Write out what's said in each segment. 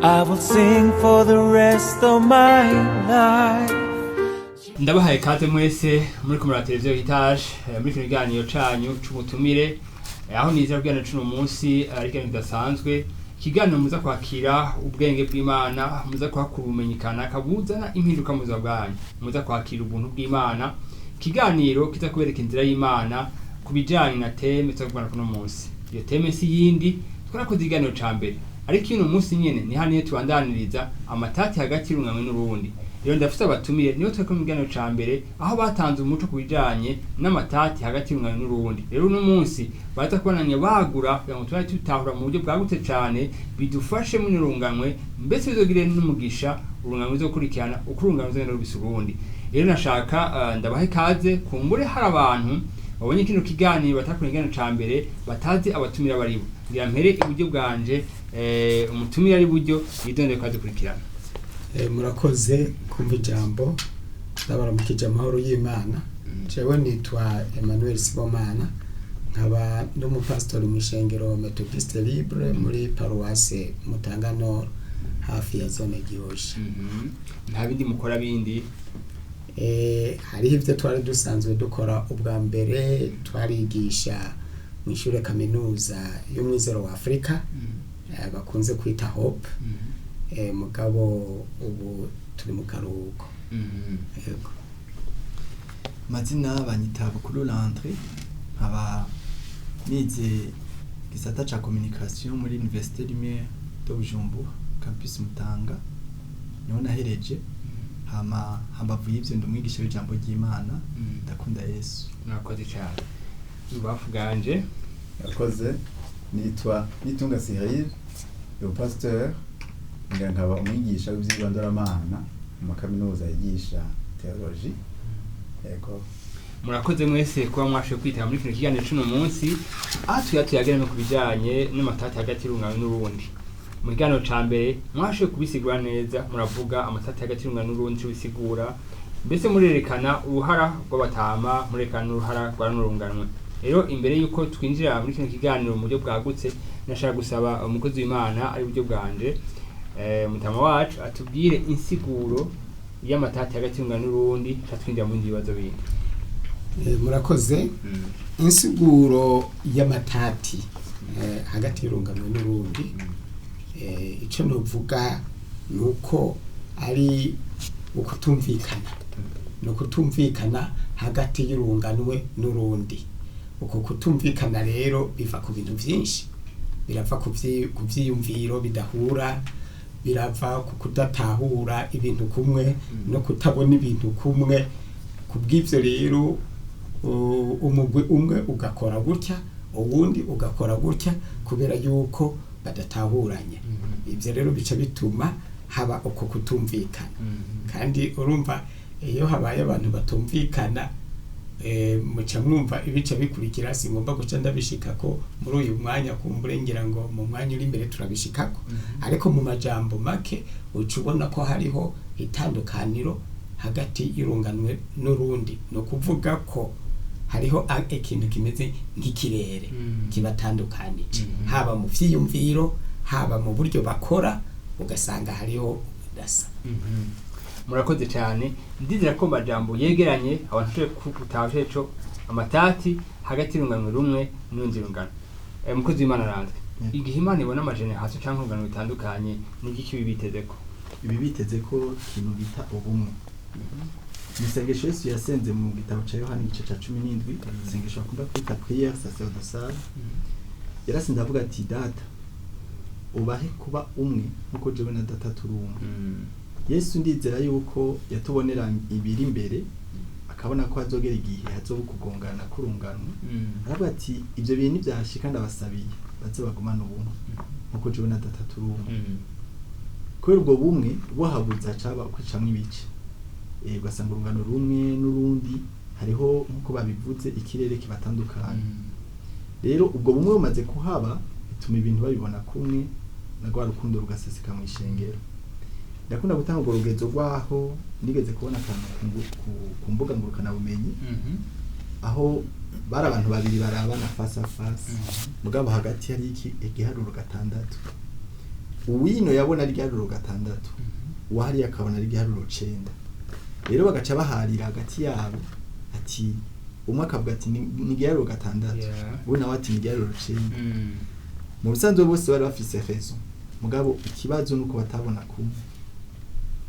I will sing for the rest of my life. Ndabahaye kaze mwese muri kumura televiziyo Hitaje muri kino kiganiro canyu c'ubutumire, aho nizera kuganira cuno munsi ari ikiganiro kidasanzwe, ikiganiro muza kwakira ubwenge bw'Imana, muza kwakura ubumenyi kanaka buzana impinduka mu buzima bwanyu, muza kwakira ubuntu bw'Imana, ikiganiro kiza kubereka inzira y'Imana ku bijanye na thème tuza kuvugana kuno munsi. Iyo thème si yindi, twarakoze ikiganiro ca mbere, ariko uno munsi nyene ni hano niyo tubandaniriza amatati hagati y'urunganwe n'urundi. Rero ndafise abatumire niyo twariko mu kiganiro ca mbere, aho batanze umuco ku bijanye n'amatati hagati y'urunganwe n'urundi. Rero uno munsi baza kubandanya bagura kugira ngo turabe tutahura mu buryo bwagutse cane, bidufashe muri urunganwe, mbese bizogire n'umugisha urunganwe ruzokurikirana uko urunganwe ruzogenda rubisa urundi. Rero nashaka ndabahe ikaze, kumbure hari abantu babonye kino kiganiro batakora ikiganiro ca mbere, batazi abatumira baribo. Ngira mpere iburyo bwanje, umutumire ari iburyo yitondere kukazikurikirana. Murakoze kumva ijambo, ndabaramukije amahoro y'Imana. Jewe nitwa Emmanuel Sibomana, nkaba ndi umupasitori mw'ishengero Methodiste Libre muri paruwase Mutanga Nord, hafi ya zone Gihosha. Nta bindi mukora bindi? Hariho ivyo twari dusanzwe dukora. Ubwa mbere twarigisha mu ishure kaminuza y'umwizero wa Afrika, bakunze kwita Hope, mugabo ubu turi mu karuhuko. Yego. Amazina banyita Bukuru Landry, nkaba nize gisata ca communication muri Université Lumière de Bujumbura, campus Mutanga, niho nahereje. Hama hambavu y'ivyo ndi umwigisha w'ijambo ry'Imana, ndakunda Yesu. Murakoze cyane. Ibubafu bwanje. Yakoze, nitwa Nitunga Cyril, ni pasteur, ngira nkaba umwigisha w'ivyigwa ndoramana mu makaminuza yigisha theology. Yego. Murakoze mwese kuba mwashoboye kwitaba muri kino kiganiro c'uno munsi, aho tuya tuyagera no ku bijanye n'amatati hagati y'urungano n'urundi. Mu kiganiro ca mbere mwashoboye kubisigura neza, muravuga amatati hagati y'urungano n'urundi ico bisigura, mbese murerekana uruhara rw'abatama, murerekana n'uruhara rwa runo runganwe. Rero imbere y'uko twinjira muri kino kiganiro mu buryo bwagutse, nashaka gusaba umukozi w'Imana ari buryo bwanje, mutama wacu, atubwire insiguro y'amatati hagati y'urungano n'urundi, ca twinjira mu bindi bibazo bindi. Murakoze. Insiguro y'amatati hagati y'urungano n'urundi, ico novuga ni uko ari ukutumvikana, ni ukutumvikana hagati y'urunganwe n'urundi. Uko kutumvikana rero biva ku bintu vyinshi, birava ku vyiyumviro bidahura, birava ku kudatahura ibintu kumwe no kutabona ibintu kumwe. Kubw'ivyo rero umugwi umwe ugakora gutya, uwundi ugakora gutya, kubera yuko badatahuranye. Ivyo rero bica bituma haba uko kutumvikana. Kandi urumva iyo habaye abantu batumvikana, muca mwumva ibica bikurikira. Singomba guca ndabishikako muri uyu mwanya, kumbure ngira ngo mu mwanya uri imbere turabishikako. Ariko mu majambo make uca ubona ko hariho itandukaniro hagati y'urunganwe n'urundi, ni ukuvuga ko hariho ikintu kimeze nk'ikirere kibatandukanije, haba mu vyiyumviro, haba mu buryo bakora, ugasanga hariho ubudasa. Murakoze cyane. Ndizera ko majambo yegeranye abantu bashoboye gutaha ico amatati hagati y'urungano rumwe n'urundi rungano. Mukozi w'Imana aranzwe, igihe Imana ibona amagénérations canke urungano bitandukanye, ni igiki bibitezeko? Ibi biteze ko ikintu bita ubumwe. Mu isengesho Yesu yasenze mu gitabo ca Yohana igice ca 17, isengesho bakunda kwita prière sacerdotale, yarasenze avuga ati: "Data, ubahe kuba umwe nkuko jewe na Data turi umwe." Yesu ndizera yuko yatubonera ibiri imbere, akabona ko hazogera igihe hazoba ukugongana k'urungano, aravuga ati: "Ibyo bintu nibyashika, ndabasabiye baze bagumane ubumwe nkuko jewe na Data turi umwe." Kubera ubwo bumwe buhabuze, hacaba kwicamwo ibice, ugasanga urungano rumwe n'urundi hariho, nk'uko babivuze, ikirere kibatandukanye. Rero ubwo bumwe bumaze kuhaba, bituma ibintu babibona kumwe, na rwa rukundo rugaseseka mu ishengero. Ndakunda gutanga urwo rugezo rwaho nigeze kubona akantu ku mbuga ngurukanabumenyi, aho bari abantu babiri barabana face à face, mugabo hagati hari iki igiharuro 6. Uwino yabona ari igiharuro 6, uwahariye akabona ari igiharuro 9. Rero bagaca baharira hagati yabo, ati umwe akavuga ati ni igiharuro 6, uwo nawe ati ni igiharuro 9. Mu bisanzwe bose bari bafise raison, mugabo ikibazo nuko batabona kumwe.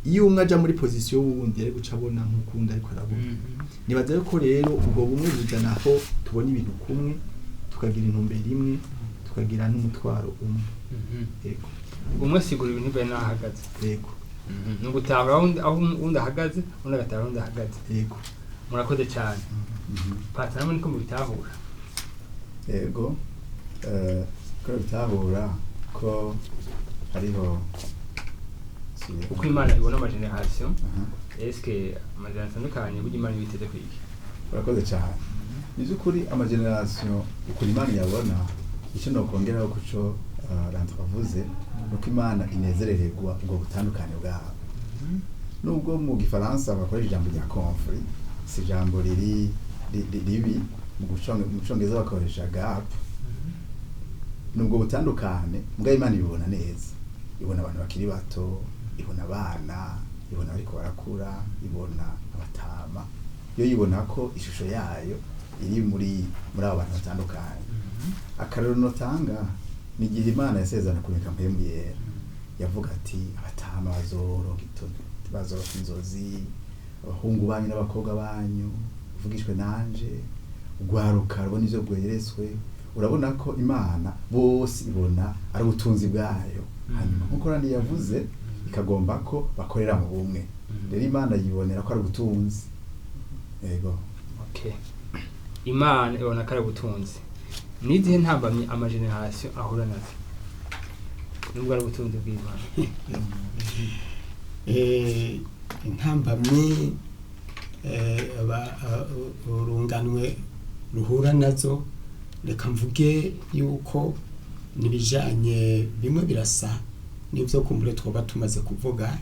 Iyo umwe aja muri position y'uwundi yari guca abona nk'ukundi ariko arabona. Nibaza yuko rero ubwo bumwe buzana aho tubona ibintu kumwe, tukagira intumbero imwe, tukagira n'umutwaro umwe. Yego. Umwe asigura ibintu bivanye n'aho ahagaze. Yego. Ni ugutahura aho uwundi ahagaze, undi agatahura aho undi ahagaze. Yego. Murakoze cyane. Pastor, namwe niko mubitahura? Yego, ko bitahura ko hariho Uko Imana ibona amageneration, eske amagénération atandukanye, burya Imana ibiteze kwiki? Urakoze cyane. Ni by'ukuri amageneration ukuntu Imana yabona, icyo nokongeraho kuco Rantu avuze, ni uko Imana inezerererwa ubwo butandukane bwabo. Nubwo mu gifaransa bakoresha ijambo rya conflit, si ijambo riri ribi, mu congereza bakoresha gap. Nubwo butandukane mbwa Imana ibibona neza, ibona abantu bakiri bato, ibona abana, ibona bariko barakura, ibona abatama. Yo yibona ko ishusho yayo iri muri abo bantu batandukanye. Akarorero notanga ni igihe Imana yasezerana kureka Mpwemu Yera, yavuga ati abatama bazorota inzozi, abahungu banyu n'abakobwa banyu uvugishwe nanje, ugwaruka rubona ivyo rweretswe. Urabona ko Imana bose ibona ari ubutunzi bwayo. Hanyuma nkuko Randi yavuze, ikagomba ko bakorera mu bumwe. Rero Imana yibonera ko ari ubutunzi. Yego. Okay, Imana ibona ko ari ubutunzi. Nizihe ntambamyi amageneration ahura nazo nubwo ari ubutunzi bw'Imana? Intambamyi urunganwe ruhura nazo, reka mvuge yuko nibijanye bimwe birasa n'ibyo kumbure twoba tumaze kuvuga,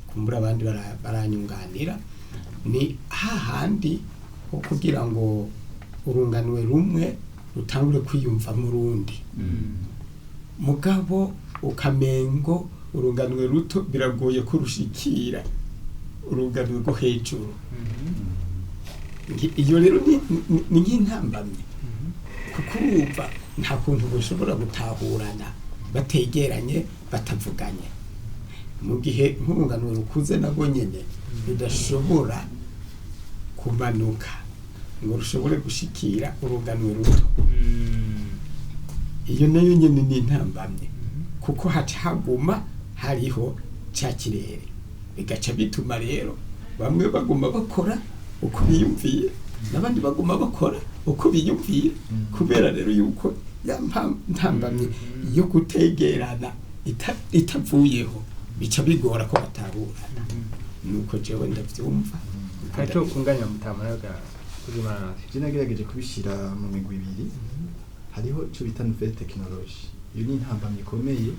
kumbura abandi baranyunganira. Ni hahandi ho kugira ngo urunganwe rumwe rutangure kwiyumva mu rundi, mugabo ukamengo urunganwe ruto biragoye kurushikira urunganwe rwo hejuru. Iyo rero ni nk'intambamyi, kuko urumva nta kuntu bashobora gutahurana bategeranye, batavuganye, mu gihe nk'urungano rukuze nabwo nyene rudashobora kumanuka ngo rushobore gushikira urungano ruto. Iyo nayo nyene ni intambamyi, kuko haca haguma hariho ca kirere, bigaca bituma rero bamwe baguma bakora uko biyumviye n'abandi baguma bakora uko biyumviye, kubera rero yuko ya ntambamyi yo kutegerana itavuyeho, bica bigora ko batahurana. Nuko jewe ndavyumva. Ntacyo kunganya mutama nawe kuri Imana? Je nagerageje kubishyira mu migwi ibiri. Hariho icyo bita nouvelle technologie. Iyo ni intambamyi ikomeye,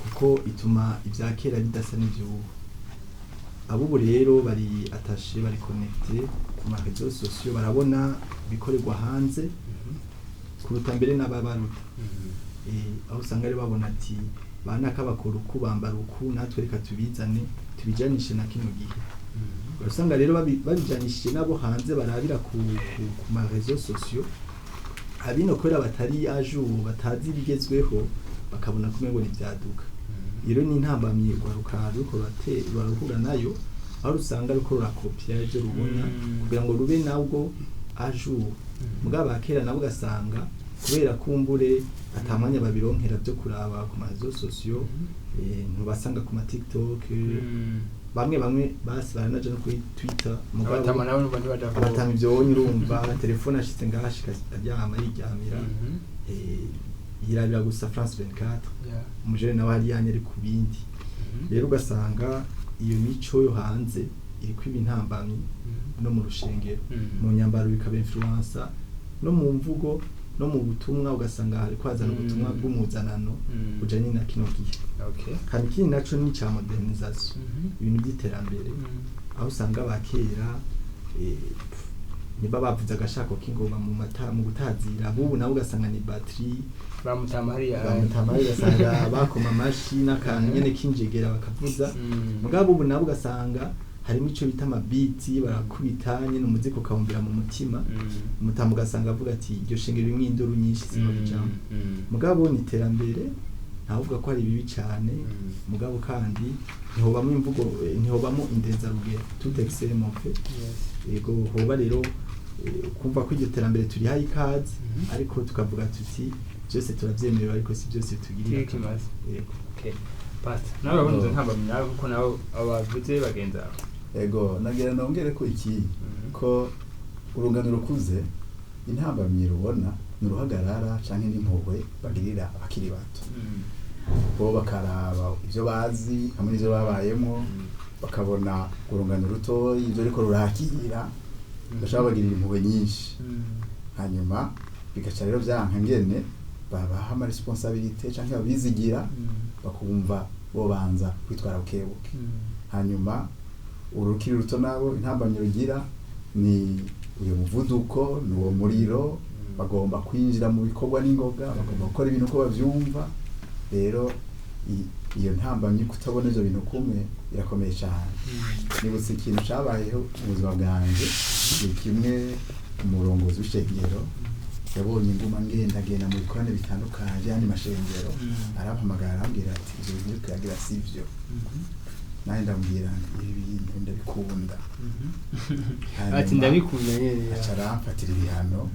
kuko ituma ibya kera bidasa n'iby'ubu. Abubu rero bari attachés, bari connectés ku ma réseaux sociaux, barabona ibikorerwa hanze kuruta mbere n'ababaruta. Aho usanga ari babona ati banaka bakora uku, bambara uku, natwe reka tubizane tubijanishe na kino gihe. Usanga rero babijanishije nabo hanze barabira ku ma réseaux sociaux. Abino kubera batari à jour, batazi ibigezweho, bakabona ko umengo nivyaduka. Rero ni intambamyi urwaruka ruriko rurahura nayo, aho rusanga ruriko rurakopya ivyo rubona kugira ngo rube nabwo à jour. Mugabo abakera nabo ugasanga kubera kumbure ata mwanya babironkera byo kuraba ku ma réseaux sociaux, ntubasanga ku ma TikTok, bamwe bamwe basi baranaja no kuri Twitter, mugabo Abatama nabo numva ntibaja abatama ivyo wonye, urumva telefone ashitse ngaho ashika aryama yiryamira, yirabira gusa France 24. Umujene nawe hari yanye ari ku bindi. Rero ugasanga iyo mico yo hanze iriko iba intambamyi no mu rushengero, mu nyambaro bikaba influence, no mu mvugo, no mu butumwa, ugasanga hariko hazana ubutumwa bw'umuzanano bujanye na kino gihe. Kandi ikindi naco ni ica modernisation, ibintu by'iterambere, aho usanga abakera niba bavuze agashako k'ingoma mu mata mu gutazira bubu nabo ugasanga ni batterie bamutama hariya bamutama ugasanga bakoma amashi n'akantu nyene k'injegera bakavuza mugabo ubu nabo ugasanga harimo ico bita amabiti barakubita nyene umuziki ukawumvira mu mutima umutama ugasanga avuga ati iryo shengero rimwe induru nyinshi sinorijamwo mugabo ni iterambere ntavuga ko ari bibi cyane mugabo kandi ntihobamo imvugo ntihobamo indenzarugero tout excès est mauvais yego hoba rero kumva ko iryo terambere turihaye ikaze ariko tukavuga tuti byose turavyemerewe ariko si byose tugirira akamaro. Yego. Okay. Pastor, nawe urabona izo ntambamyi nawe kuko nawe abavuze bagenza aho. Ego nagira nongere ko iki ko urungano rukuze intambamyi rubona ni uruhagarara canke n'impuhwe bagirira abakiri bato bo bakaraba ibyo bazi hamwe n'ibyo babayemo bakabona urungano rutoyi ibyo ariko rurakira bashaka bagirira impuhwe nyinshi hanyuma bigaca rero vyanka ngene babaha ama responsabilité canke babizigira bakumva bobanza kwitwara bukebuke hanyuma urukiri ruto nabo intambamyi rugira ni uyu muvuduko ni uwo muriro bagomba kwinjira mu bikorwa n'ingoga bagomba gukora ibintu uko bavyumva rero iyo ntambamyi kutabona ivyo bintu kumwe irakomeye cyane nibutse ikintu cabayeho mu buzima bwanje ni kimwe umurongozi w'ishengero yabonye inguma ngendagenda mu bikorane bitandukanye by'ayandi mashengero arampamagara arambwira ati ivyo bintu uriko uragira sivyo nanjye ndamubwira nti ibi bintu ndabikunda Ati ndabikunda nyene. Aca aramfatira ibihano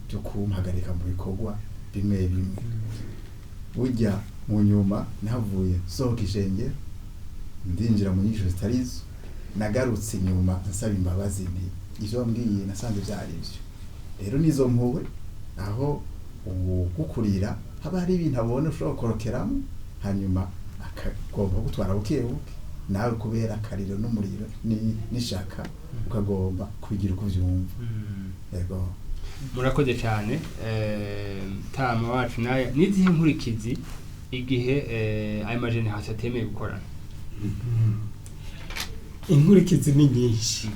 byo kumpagarika mu bikorwa bimwe bimwe burya mu nyuma nahavuye nsohoka ishengero ndinjira mu nyigisho zitari izo nagarutse inyuma nsaba imbabazi nti ivyo wambwiye nasanze vyari ivyo rero nizo mpuhwe aho ugukurira haba hari ibintu abona ushobora kukorokeramo hanyuma akagomba gutwara bukebuke nawe kubera akariro n'umuriro n'ishaka ukagomba kubigira uko uvyumva yego Murakoze cyane tama wacu naye nizihe nkurikizi igihe ayo majenerasiyo atemeye gukorana inkurikizi ni nyinshi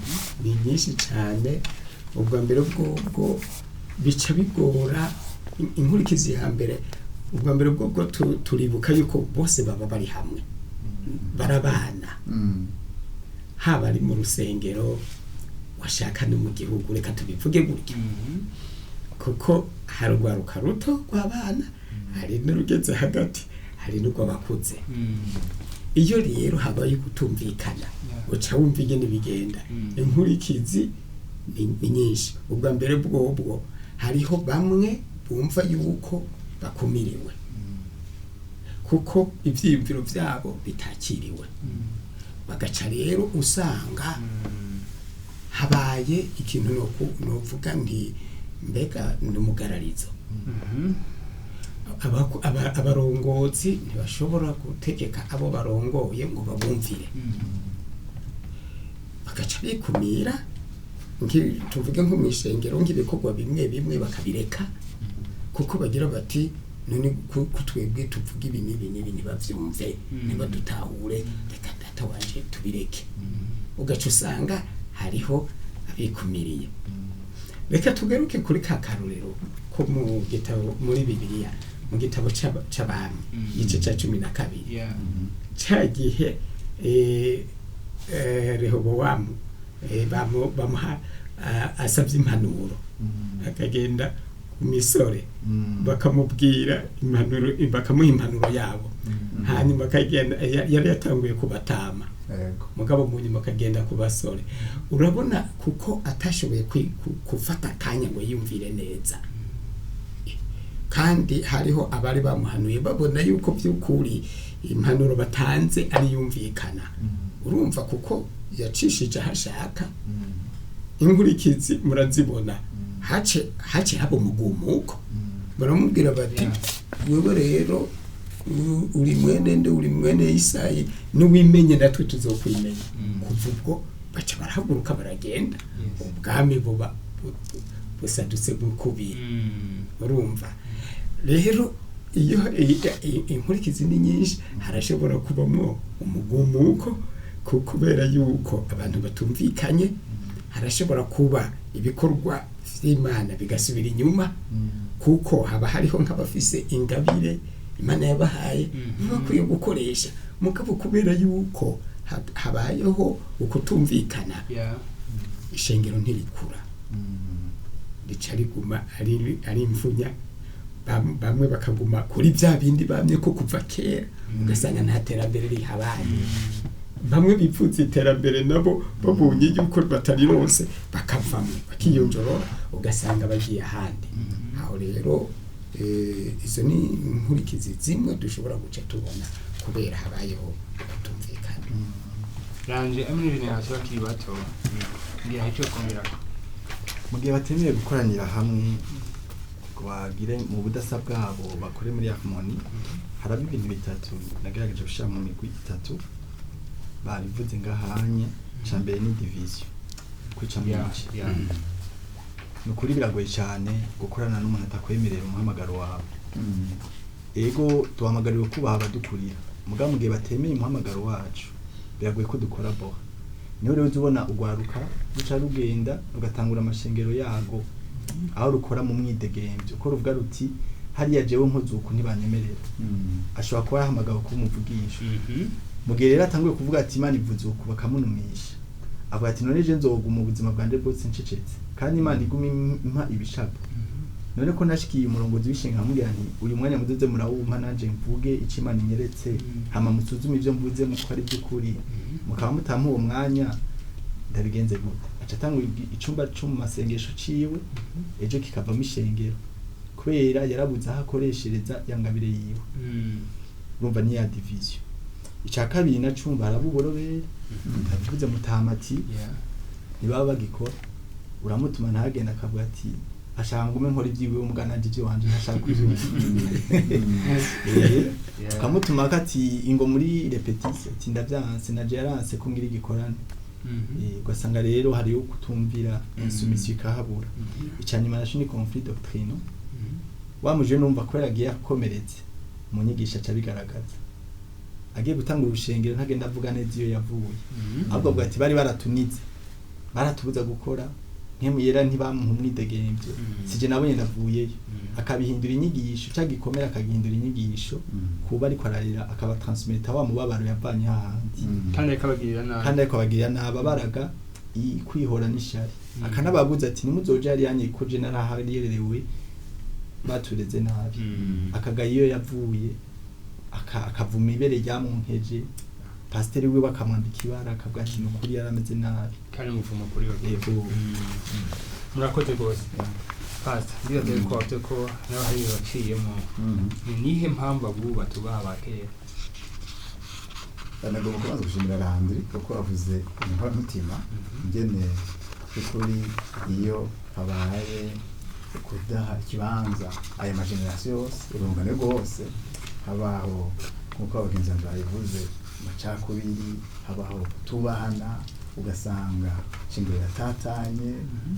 ni nyinshi cyane ubwa mbere bwobwo bica bigora inkurikizi ya mbere ubwa mbere bwobwo turibuka yuko bose baba bari hamwe barabana haba ari mu rusengero washaka no mu gihugu reka tubivuge gutyo kuko hari urwaruka ruto rw'abana hari n'urugeze hagati hari n'urw'abakuze iyo rero habaye kutumvikana uca wumva ingene bigenda inkurikizi ni nyinshi ubwa mbere bwobwo hariho bamwe bumva yuko bakumiriwe kuko ivyiyumviro vyabo bitakiriwe bagaca rero usanga habaye ikintu novuga nti mbega ni umugararizo abarongozi ntibashobora gutegeka abo barongoye ngo babumvire bagaca bikumira tuvuge nko mw'ishengero nk'ibikorwa bimwe bimwe bakabireka kuko bagira bati none kutwebwe tuvuga ibi n'ibi n'ibi ntibavyumve ntibadutahure reka data wanje tubireke ugaca usanga hariho abikumiriye reka tugaruke kuri ka karorero ko mu gitabo muri Bibiliya mu gitabo c'abami igice ca 12 ca gihe Rehobowamu bamuha asabye impanuro akagenda ku misore bakamubwira impanuro bakamuha impanuro yabo hanyuma akagenda yari yatanguye kubatama mugabo mu nyuma akagenda ku basore urabona kuko atashoboye gufata akanya ngo yiyumvire neza kandi hariho abari bamuhanuye babona yuko by'ukuri impanuro batanze ari yumvikana urumva kuko yacishije aho ashaka inkurikizi murazibona hace haba umugumuko baramubwira bati wewe rero uri mwene nde uri mwene Isayi n'uwimenye natwe tuzokwimenya kuva ubwo baca barahaguruka baragenda ubwami buba busadutse bukubiri urumva rero iyo inkurikizi ni nyinshi harashobora kubamo umugumuko kubera yuko abantu batumvikanye Harashobora kuba ibikorwa vy'Imana bigasubira inyuma, kuko haba hariho nk'abafise ingabire Imana yabahaye bakwiye gukoresha, mugabo kubera yuko habayeho ukutumvikana, ishengero ntirikura, rica riguma ari imfunya. Bamwe bakaguma kuri bya bindi bamye ko kuva kera, ugasanga nta terambere rihabaye. Bamwe bipfuza iterambere nabo babonye yuko batarironse bakavamo, bakiyonjorora, ugasanga bagiye ahandi. Aho rero izo ni inkurikizi zimwe dushobora guca tubona kubera habayeho kutumvikana. Ranje amwe generation bakiri bato, ngira icyo kongerako. Mu gihe batemerewe gukoranira hamwe ngo bagire mu budasa bwabo bakore muri harmony, haraba ibintu bitatu nagerageje gushyira mu migwi itatu, babivuze ngahanye. Icya mbere ni division, kwicamo ibice. Ni ukuri biragoye cyane gukorana n'umuntu atakwemerera umuhamagaro wawe. Ego, duhamagariwe kubaha abadukurira, mugabo mu gihe batemeye umuhamagaro wacu biragoye ko dukora boha. Niho rero uza ubona ugwaruka ruca rugenda rugatangura amashengero yago aho rukora mu mwidegemvyo, ko ruvuga ruti hariya jewe nkoze uku ntibanyemerera. Ashobora kuba yahamagawe kuba umuvugisha. Mu gihe rero atanguye kuvuga ati Imana ivuze uku, bakamunumisha, avuga ati none je nzoguma ubuzima bwanje bwose ncecetse kandi Imana iguma impa ibishapo? None ko nashikiye umurongozi w'ishinga nkamubwira nti uyu mwanya muzoze murawumpa nanje mvuge ico Imana inyeretse, hama musuzume ivyo mvuze muko ari ivy'ukuri, mukaba mutampa uwo mwanya, ndabigenze gute? Aca atanga icumba co mu masengesho ciwe, ejo kikavamo ishengero kubera yarabuze aho akoreshereza ya ngabire yiwe. Urumva ni ya division. Ica kabiri nacumva haraba uborobere, ndavuze mutamati ntibaba bagikora, uramutuma ntagenda, akavuga ati ashaka ngume nkora ibyiwe, umugana nanje ibyo wanje ntashaka kubyumva. Ukamutuma ko ati ingo muri repetition, ati ndavyanse, naje yaranse ko ngira igikorane. Ugasanga rero hariyo kutumvira, insoumission ikahabura. Ica nyuma naco ni conflit doctrine. Wa muje numva kubera agiye akomeretse mu nyigisho, aca bigaragaza agiye gutanga urushengero ntagenda avuga neza iyo yavuye, ahubwo avuga ati bari baratunize, baratubuza gukora nkemuyera, ntibamuha umwidegemvyo, sije nabonye ndavuyeyo. Akabihindura inyigisho, ca gikomera akagihindura inyigisho kuba ariko ararira, akaba transmetta wa mubabaro yavanye hahandi. Kandi akabagirira nabi. Kandi ariko abagirira nabi, abaraga kwihora n'ishari, akanababuza ati nimuzoje hariya ko je naraharerewe batureze nabi. Akagaye iyo yavuye, akavuma ibere ryamunkeje, pasiteri wiwe bakamwambika ibara, akavuga ati nukuri yarameze nabi. Kandi umuvumo kuri we. Yego. Murakoze rwose, pastor. Ndibaza yuko wavuze ko nawe hari ibintu waciyemo. Ni nihe mpamvu abubu batubaha aba kera? Nagomba kubanza gushimira Landry kuko avuze inkoramutima ingene by'ukuri iyo habaye kudaha ikibanza aya magenerasiyo yose, urungano rwose, habaho nk'uko abagenzi banjye babivuze amacakubiri, habaho kutubahana, ugasanga ishingiro riratatanye,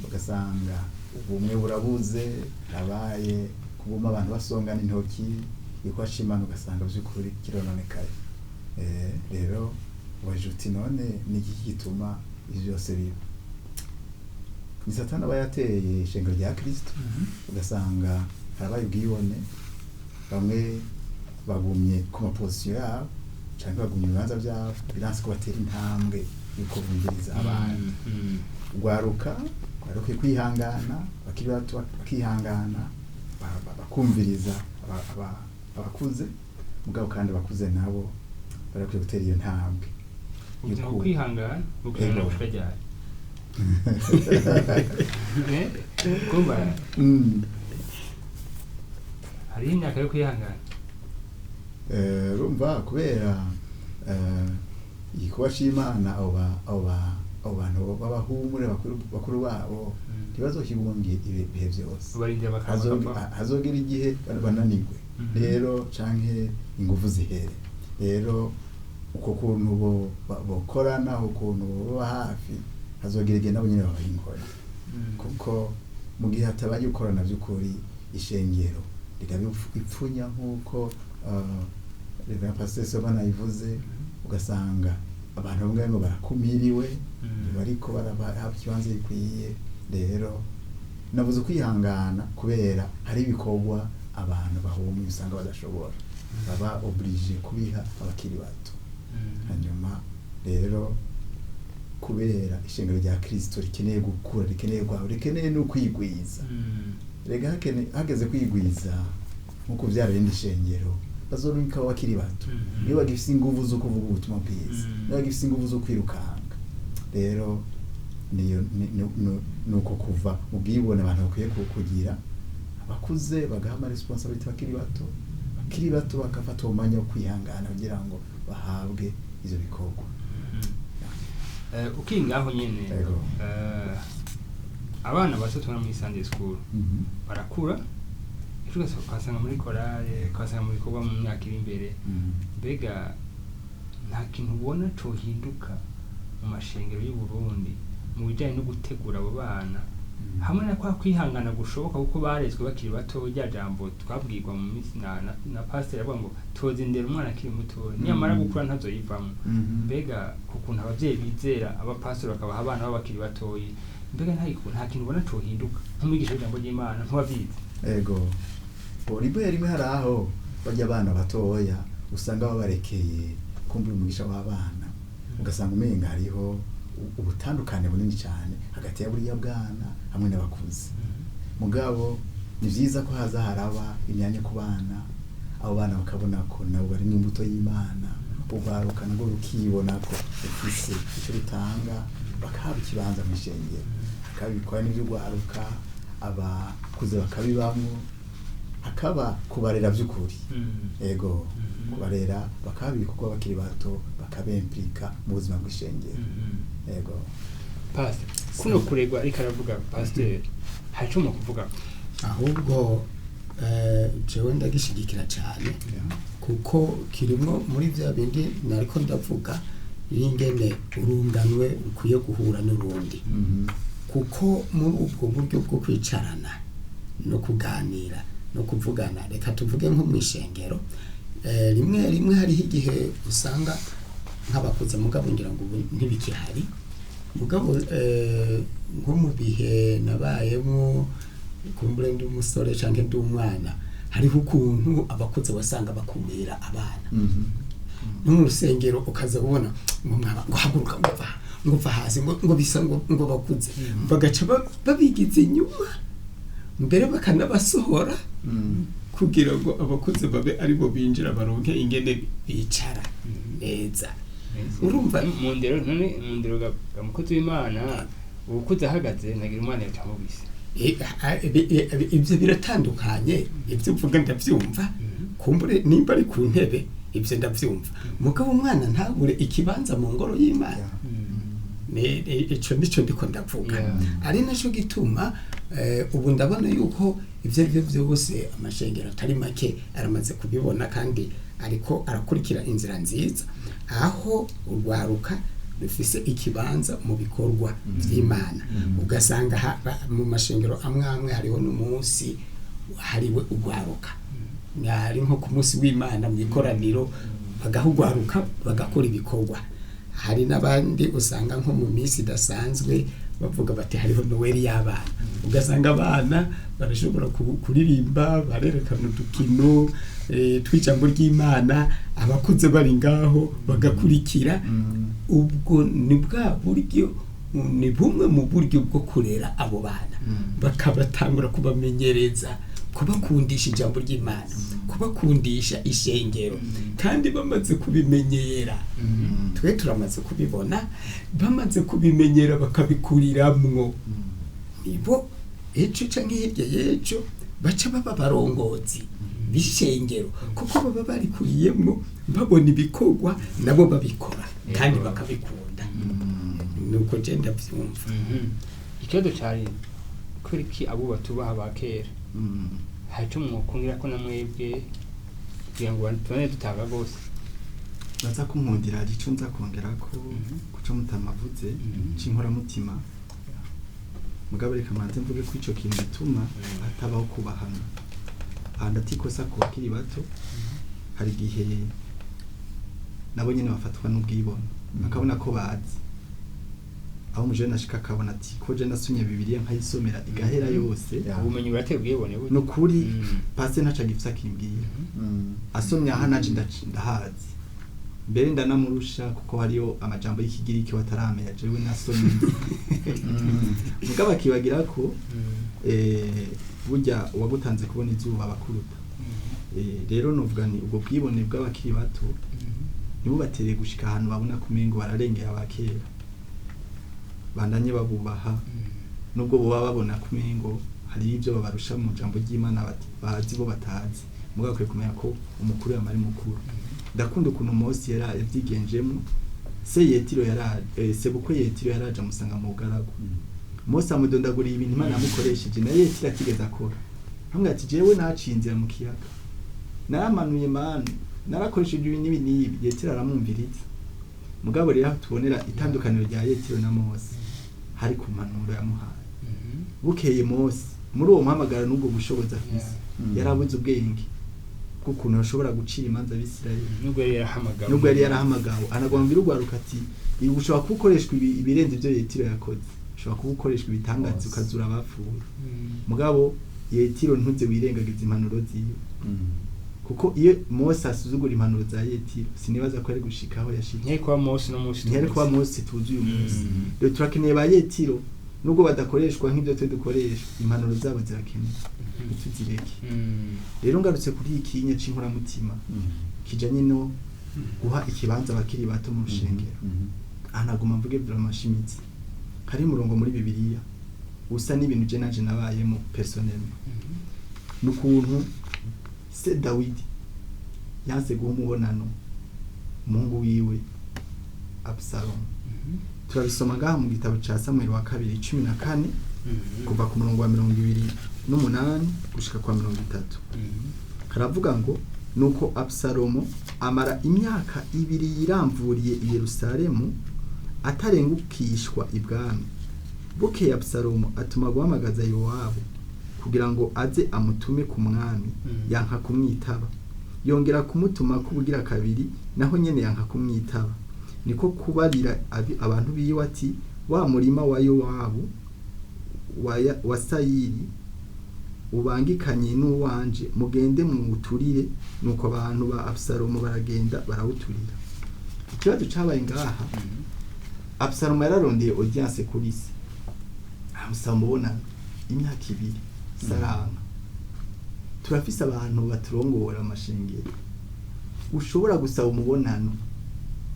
ugasanga ubumwe burabuze, habaye kuguma abantu basongana intoki, igikorwa c'Imana ugasanga by'ukuri kirononekaye. Rero waje uti none ni iki gituma ivyo byose biba? Ni Satani aba yateye ishengero rya Kristo, ugasanga harabaye ubwibone, bamwe bagumye ku maposition yabo canke bagumye mu bibanza vyabo, biranse ko batera intambwe yuko bumviriza abandi. Rwaruka rwarukwiye kwihangana, bakiri bato bakihangana, bakumviriza abakuze, mugabo kandi abakuze nabo barakwiye gutera iyo ntambwe. Ubuzima, kwihangana bukabona Yego. gushika ryari? Kumva hariho imyaka yo kwihangana. Urumva kubera igikorwa c'Imana, abo bantu b'abahumure bakuru babo ntibazokibunge ibihe vyose. Barindira bakava. Hazogera igihe bananirwe rero canke ingufu zihere. Rero uko kuntu bokorana, ukuntu boba hafi, hazogera igihe nabo nyene babaha inkoni, kuko mu gihe hatabaye gukorana by'ukuri ishengero rigaba ipfunya nk'uko Reverend Pastor Soma nabivuze, ugasanga Abantu bamwe ngo barakumiriwe, bariko barahabwa ikibanza gikwiye. Rero nabuze kwihangana kubera hari ibikorwa abantu bahumye usanga badashobora, baba obligé kubiha abakiri bato. Hanyuma rero kubera ishengero rya Kristo rikeneye gukura, rikeneye kwawe, rikeneye no kwigwiza. Rega hageze kwigwiza nko kuvyara irindi shengero, bazorungika abo bakiri bato, niyo bagifise inguvu zo kuvuga ubutumwa bwiza, niyo bagifise inguvu zo kwirukanga. Rero niyo nuko kuva mu bwibone abantu bakwiye kugira, abakuze bagaha ama responsabilité bakiri bato, bakiri bato bagafata uwo mwanya wo kwihangana kugira ngo bahabwe ivyo bikorwa. Ukiri ngaho nyene, Yego. Abana bato tubona muri Sunday school barakura, ejo ukasanga muri korale, ukasanga mu bikorwa mu myaka iri imbere. Mbega nta kintu ubona cohinduka mu mashengero y'u Burundi mu bijanye no gutegura abo bana hamwe na kwa kwihangana gushoboka, kuko barezwe bakiri bato? Rya jambo twabwirwa mu minsi na pasiteri avuga ngo toza indero umwana akiri muto, niyamara gukura ntazoyivamwo. Mbega ku kuntu abavyeyi bizera abapasiteri bakabaha abana babo bakiri batoyi, mbega nta kintu ubona cohinduka nk'umwigisha w'ijambo ry'Imana, nk'uwavyize? Ego. Bo rimwe rimwe hari aho bajya abana batoya usanga babarekeye kumbura umugisha w'abana, ugasanga umenga hariho ubutandukane bunini cyane hagati ya buriya bwana hamwe n'abakuze. Mugabo ni vyiza ko haza haraba imyanya ku bana, abo bana bakabona ko nabo bari mu imbuto y'Imana, urwaruka narwo rukibona ko rufise icyo rutanga, bakahabwa ikibanza mu ishengero, hakabikora n'ivy'urwaruka, abakuze bakabibamwo, hakaba kubarera by'ukuri. Ego. Kubarera bakaba ibikorwa bakiri bato, bakabemplika mu buzima bw'ishengero. Ego. Pastor, kuno kuregwa ariko aravuga pasiteri, hari ico kuvuga? Ahubwo jewe ndagishigikira cyane, kuko kirimwo muri bya bindi nariko ndavuga y'ingene urunganwe rukwiye guhura n'urundi, kuko muri ubwo buryo bwo kwicarana no kuganira no kuvugana, reka tuvuge nko mu ishengero, rimwe rimwe hariho igihe usanga nk'abakuze, mugabo ngira ngo ubu ntibikihari, mugabo nko mu bihe nabayemo, kumbure ndi umusore canke ndi umwana, hariho ukuntu abakuze wasanga bakumira abana. No mu rusengero ukaza ubona ngo mwaba ngo haguruka, ngo va, ngo va hasi, ngo bisa ngo bakuze bagaca babigiza inyuma, mbere bakanabasohora kugira ngo abakuze babe aribo binjira, baronke ingene bicara neza. Urumva? Mu ndero none, mu ndero ga mukozi w'Imana, uwukuze ahagaze ntagira umwana yacamubise. Ibyo biratandukanye. Ibyo uvuga ndabyumva, kumbure nimba ari ku ntebe ibyo ndabyumva, mugabo umwana ntabure ikibanza mu ngoro y'Imana. Ico nico ndiko ndavuga. Ari naco gituma ubu ndabona yuko ivyo ari byo byose amashengero atari make aramaze kubibona, kandi ariko arakurikira inzira nziza aho urwaruka rufise ikibanza mu bikorwa vy'Imana. Ugasanga mu mashengero amwe amwe hariho n'umunsi hariwe urwaruka, ari nko ku munsi w'Imana mu ikoraniro bagahugwaruka bagakora ibikorwa. Hari n'abandi usanga nko mu minsi idasanzwe bavuga bati hariho Noweli y'abana, ugasanga abana barashobora kuririmba, barerekana udukino tw'ijambo ry'Imana, abakuze bari ngaho bagakurikira. Ubwo ni bwa buryo, ni bumwe mu buryo bwo kurera abo bana, bakabatangura kubamenyereza, kubakundisha ijambo ry'Imana, kubakundisha ishengero. Kandi bamaze kubimenyera, twe turamaze kubibona, bamaze kubimenyera bakabikuriramwo, nibo ejo canke hirya y'ejo baca baba barongozi b'ishengero, kuko baba barikuriyemwo, babona ibikorwa nabo babikora kandi bakabikunda. Nuko je ndavyumva. Ikibazo cari kubera iki abo batubaha ba kera? Hari ico mwokongera ko namwebwe kugira ngo tubane dutanga rwose? Baza kunkundira, hari ico nza kongera ko kuco mutamavuze c'inkoramutima. Mugabo reka manze mvuge ko ico kintu gituma hatabaho kubahana, aha ndatikosa ku bakiri bato, hari igihe nabo nyene bafatwa n'ubwibone. Bakabona ko bazi aho umujene ashika akabona ati ko je nasomye Bibiliya nkayisomera igahera yose. Ubumenyi burateye ubwibone burya. Ni ukuri, pasiteri ntaco agifise akimbwira. Asomye aha naje ndahazi, mbere ndanamurusha kuko hariyo amajambo y'ikigiriki bataramenya jewe nasomye. Mugabo akibagira ko burya uwagutanze kubona izuba abakuruta. Rero novuga nti ubwo bwibone bw'abakiri bato ntibubatere gushika ahantu babona kumengo bararengera abakera, bandanye babubaha nubwo boba babona kumengo hari ibyo babarusha mu jambo ry'Imana bazi bo batazi. Mugabo akwiye kumenya ko umukuru yama ari mukuru. Ndakunda ukuntu Mose yara yavyigenjemo. Se Yetiro yara sebukwe Yetiro yaraje amusanga mu bugaragu. Mose amudondaguriye ibintu Imana yamukoresheje na Yetiro atigeze akora, hamwe ati jewe naciye inzira mu kiyaga, naramanuye manu, narakoresheje ibi n'ibi n'ibi. Yetiro aramwumviriza. Mugabo rero aho tubonera itandukaniro rya Yetiro na Mose hari ku mpanuro yamuhaye. Bukeye Mose muri uwo muhamagaro n'ubwo bushobozi afise, yarabuze ubwenge bw'ukuntu ashobora gucira imanza Abisirayeli. Nubwo yari yarahamagawe. Nubwo yari yarahamagawe, anagwambira urwaruka ati ibi ushobora kuba ukoreshwa ibirenze ibyo Yetiro yakoze, ushobora kuba ukoreshwa ibitangaza, ukazura abapfuye. Mugabo Yetiro ntuze wirengagiza impanuro ziwe, kuko iyo Mose asuzugura impanuro za Yetiro sinibaza ko ari gushika aho yashitse. Ntiyari kuba Mose no munsi. Ntiyari kuba Mose tuzi uyu munsi. Rero turakeneye ba Yetiro nubwo badakoreshwa nk'ibyo twe dukoresha, impanuro zabo zirakenewe, ntituzireke. Rero ngarutse kuri iki kinye c'inkoramutima kijanye no guha ikibanza abakiri bato mu rushengero, aha naguma mvuge biramashimitse. Hari umurongo muri Bibiliya usa n'ibintu je nanje nabayemo personnellement, n'ukuntu se Dawidi yanse guha umubonano umuhungu wiwe Abusalomu. Turabisoma ngaha mu gitabo ca Samweli wa kabiri 14, kuva ku murongo wa 28 gushika kwa 30. Haravuga ngo: nuko Abusalomo amara imyaka 2 yiramvuriye i Yerusalemu atarengukishwa ibwami. Bukeye Abusalomo atuma guhamagaza Yowabu kugira ngo aze amutume ku mwami. Yanka kumwitaba. Yongera kumutuma kubugira kabiri, naho nyene yanka kumwitaba. Niko kubarira abantu biwe ati: wa murima wa Yowabu wa Sayiri ubangikanye n'uwanje, mugende muwuturire. Nuko abantu ba Abusalomo baragenda barawuturira. Ikibazo cabaye ngaha, Abusalomo yararondeye audience kuri se, amusaba umubonano imyaka 2, saranga. Turafise abantu baturongora amashengero ushobora gusaba umubonano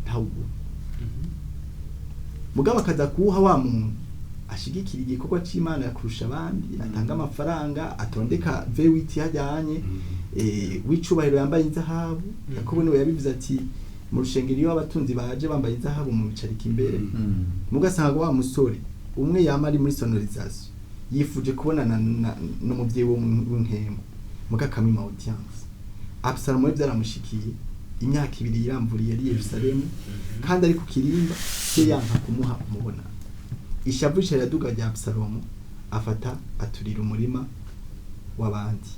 ntawuguha, mugabo akaza kuwuha wa muntu ashigikira igikorwa c'Imana kurusha abandi, atanga amafaranga, atondeka V8 yajyanye, w'icubahiro, yambaye inzahabu. Yakobo niwe yabivuze ati mu rushengero iyo abatunzi baje bambaye inzahabu mu bicarika imbere. Mugasanga wa musore umwe yama ari muri sonorisation yifuje kubonana n'umuvyeyi wo w'inkemo, mugakamima audience. Abusalomo we byaramushikiye imyaka 2 yiramvuriye ari Yerusalemu kandi ari ku kirimba, se yanka kumuha umubonano. Ishavu riraduga rya Abusalomo, afata aturira umurima w'abandi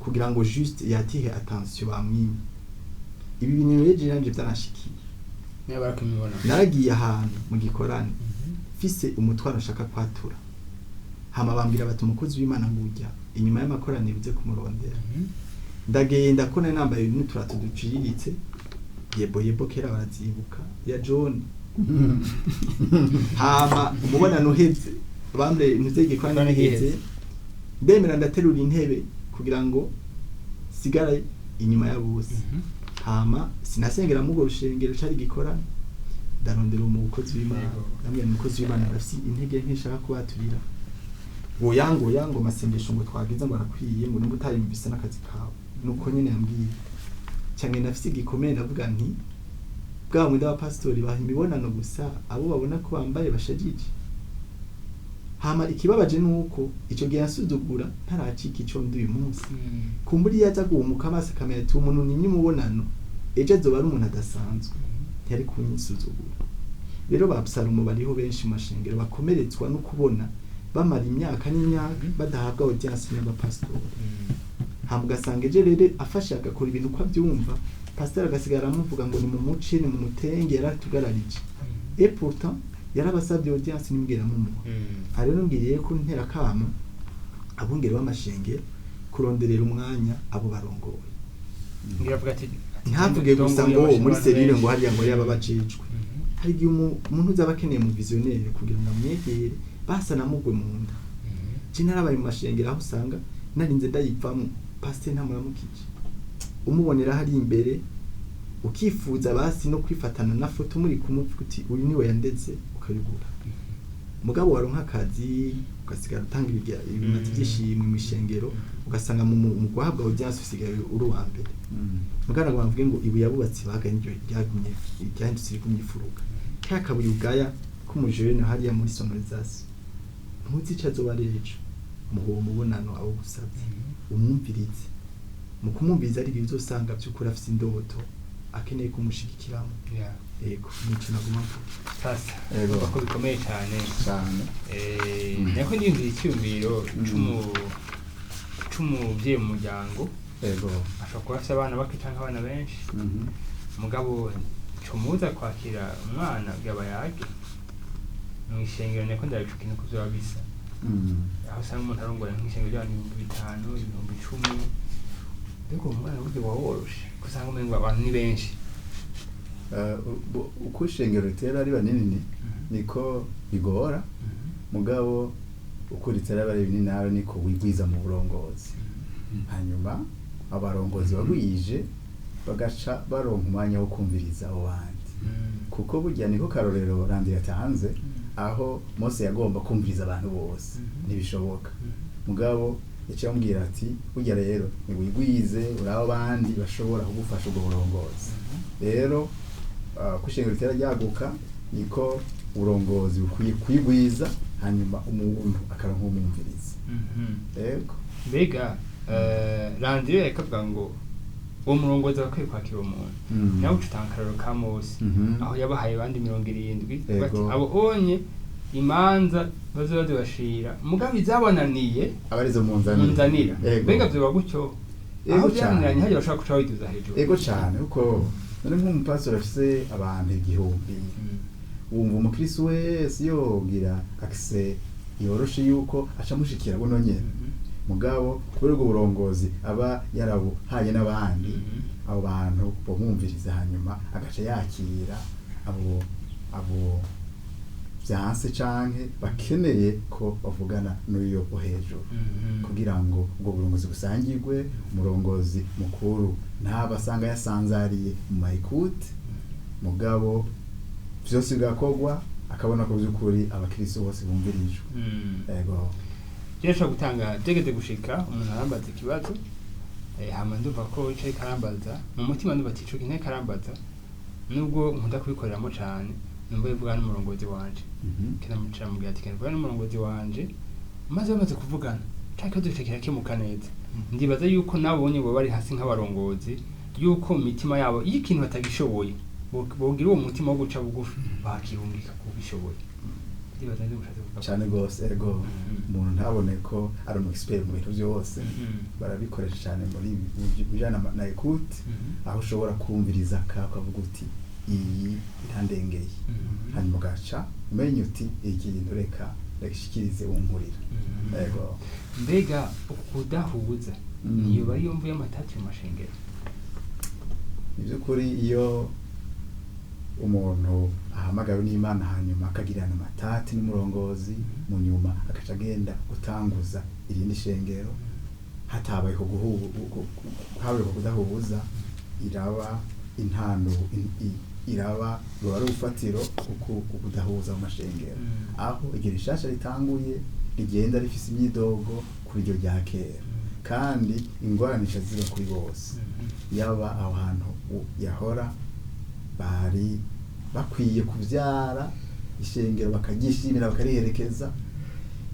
kugira ngo juste yatihe attention bamwime. Ibi bintu rero jewe nanje byaranashikiye. Niba barakumibona. Naragiye ahantu mu gikorane mfise umutwaro nshaka kwatura, hama bambwira bati umukozi w'Imana ngujya inyuma y'amakoraniro uze kumurondera. Ndagenda ko nari nambaye n'uturato duciriritse, yebo yebo kera barazibuka ya John. Hama umubonano uheze, bambre ntuze igikorane giheze, ndemera ndaterura intebe kugira ngo sigare inyuma ya bose. Hama sinasengera mu urwo rushengero cari gikorane, ndarondera umukozi w'Imana. Ndamubwira nti umukozi w'Imana, ndafise intege nke nshaka kubaturira. Ngo yango yango masengesho ngo twagize ngo arakwiye, ngo nimba utayumvise n'akazi kawe. Nuko nyene yambwiye cyane, ndafise igikomere. Ndavuga nti bwa bundi abapasitori baha imibonano gusa abo babona ko bambaye bashajije. Hama ikibabaje nuko ico gihe yasuzugura ntaracika ico ndi uyu munsi. Kumbura iyo aza guhumuka amaso akamenya ati umuntu nimye umubonano, ejo azoba ari umuntu adasanzwe, ntiyari kunsuzugura. Rero ba Abusalomo bariho benshi mu mashengero bakomeretswa no kubona bamara imyaka n'imyaka badahabwa audience n'abapasitori. Hama ugasanga ejo rero afashe agakora ibintu uko abyumva, pasiteri agasigara amuvuga ngo ni mu muce, ni mu mutenge yaratugararije. Et pourtant yarabasabye audience nimubwira mumuha. Aha rero ngiriye ko ntera kamo abungere b'amashengero kuronderera umwanya abo barongoye. Ngira avuga ati Ntavuge gusa ngo muri cellule ngo hariya ngo yaba bajejwe. Hari igihe umuntu uzaba akeneye mu visionnaire kugira ngo amwegere basa namugwe mu nda. Je narabaye mu mashengero aho usanga narinze ndayivamo, pasiteri ntamuramukije, umubonera hari imbere ukifuza basi no kwifatana na foto muri kumuvuga uti uyu niwe yandeze, ukabibura. Mugabo waronka akazi ugasigara utanga ibimazi by'ishimwe mu ishengero, ugasanga mu guhabwa audience usigaye uri uwa mbere. Mugana ngo bavuge ngo ibuye abubatsi baganye iryo ryagumye ryahindutse rigumye ifuruka, ka kabuye ugaya k'umujene hariya muri sonorisation, ntuzi ico azoba ari ejo. Muha uwo mubonano abo gusabye, umwumvirize. Mu kumwumviriza ari ibyo uzosanga by'ukuri afise indoto akeneye kumushigikiramo. Yego, nico naguma mvuga. Sasa Yego. urumva ko bikomeye cyane. Cyane. Nako ndiyumvira icyumviro c'umuvyeyi mu muryango. Ashobora kuba afise abana bake canke abana benshi, mugabo comuza kwakira umwana kugira bayage mw'ishengero. Nako ndabica ikintu ko vyoba bisa, aho usanga umuntu arongora nk'ishengero ry'abantu 5000, 10,000, mbega uwo mwana burya uba woroshe ko usanga umengo abantu ni benshi? Uko ishengero ritera riba rinini niko bigora, mugabo uko ritera riba rinini nawe niko wigwiza mu burongozi, hanyuma abarongozi bagwije bagaca baronka umwanya wo kumviriza abo bandi, kuko burya niko karorero randi yatanze aho Mose yagomba kumviriza abantu bose, ntibishoboka. Mugabo yaciye amubwira ati burya rero niwigwize uraho abandi bashobora kugufasha ubwo burongozi. Rero ko ishengero ritera ryaguka niko uburongozi bukwiye kwigwiza, hanyuma umuntu akaronka umwumviriza. Yego. Mbega Landire yakavuga ngo uwo murongozi aba akwiye kwakira uwo muntu, nawe uca utanga akarorero ka Mose, aho yabahaye abandi 70, bati abo onye imanza bazoba bazibashira, mugabo izabananiye abarizo munzanira. Munzanira. Yego. Mbega vyoba gutyo Yego aho cane. byananiranye hajya bashobora guca babiduza hejuru? Ego cyane, kuko none nk'umupasiteri afise abantu 1000, wumva umukristo wese yogira akise yoroshe yuko aca amushikira buno nyene. Mugabo kubera ubwo burongozi aba yarabuhaye n'abandi, abo bantu bamwumviriza, hanyuma agaca yakira abo vyanse canke bakeneye ko bavugana n'uyo wo hejuru, kugira ngo ubwo burongozi busangirwe. Umurongozi mukuru ntaba asanga yasanzariye mu mayikute, mugabo vyose bigakorwa akabona ko by'ukuri abakristo bose bumvirijwe. Yego. Rero nshobora gutanga byegeze gushika umuntu arambaza ikibazo, hama ndumva ko ico ariko arambaza mu mutima, ndumva ati ico kintu ariko arambaza, nubwo nkunda kubikoreramo cane, numva bivuga n'umurongozi wanje. Kinamucara mubwira ati kinavuga n'umurongozi wanje, maze bamaze kuvugana ca kibazo kica kirakemuka neza. Ndibaza yuko nabonye bo bari hasi nk'abarongozi yuko mu mitima yabo iyo ikintu batagishoboye bogira uwo mutima wo guca bugufi bakirungika kubishoboye. Ndibaza ndi mushatse kuvuga. Cyane rwose, ego. Umuntu ntabone ko ari umu expert mu bintu byose. Barabikoresha cyane muri bijana na écoute, aho ushobora kumviriza ka ukavuga uti iyi irandengeye, hanyuma ugaca umenya uti iki kintu reka ndagishikirize unkurira. Ego. Mbega ukudahuza niyo bari yumva y'amatati mu mashengero? Ni by'ukuri, iyo umuntu ahamagawe n'Imana hanyuma akagirana amatati n'umurongozi, mu nyuma agaca agenda gutanguza irindi shengero hatabayeho habayeho kudahuza, iraba intando iraba ruba ari urufatiro kuko kudahuza mu mashengero, aho iryo rishasha ritanguye rigenda rifise imyidogo kuri iryo rya kera, kandi ingorane zica ziba kuri bose. Yaba aho hantu yahora bari bakwiye kubyara ishengero bakaryishimira bakariherekeza,